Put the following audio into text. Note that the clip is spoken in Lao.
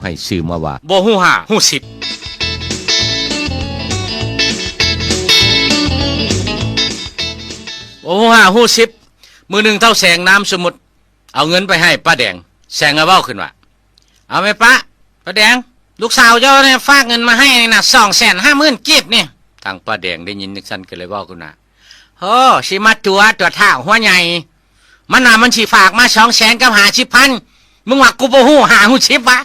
ໃຫ້ຊື່ມາວ່າ ບໍ່ຮູ້ຫ້າຮູ້ສິບ ບໍ່ຮູ້ຫ້າຮູ້ສິບ. ມື້ໜຶ່ງທ້າວແສງນາມສົມມຸດ ເອົາເງິນໄປໃຫ້ປ້າແດງ. ແສງກໍເວົ້າຂຶ້ນວ່າ ເອົາແມ່ປ້າ, ປ້າແດງ, ລູກສາວເຈົ້ານີ້ຝາກເງິນມາໃຫ້ນີ້ນະ ສອງແສນຫ້າໝື່ນກີບນີ້. ທາງປ້າແດງໄດ້ຍິນຈັ່ງຊັ້ນກໍເລີຍເວົ້າຂຶ້ນວ່າ ໂອ້ ຊິມາຕົວະຕົວະທ້າວຫົວໃຫຍ່, ມັນວ່າມັນຊິຝາກມາສອງແສນກັບຫ້າສິບພັນ, ມຶງວ່າກູບໍ່ຮູ້ຫ້າຮູ້ສິບຫວາ?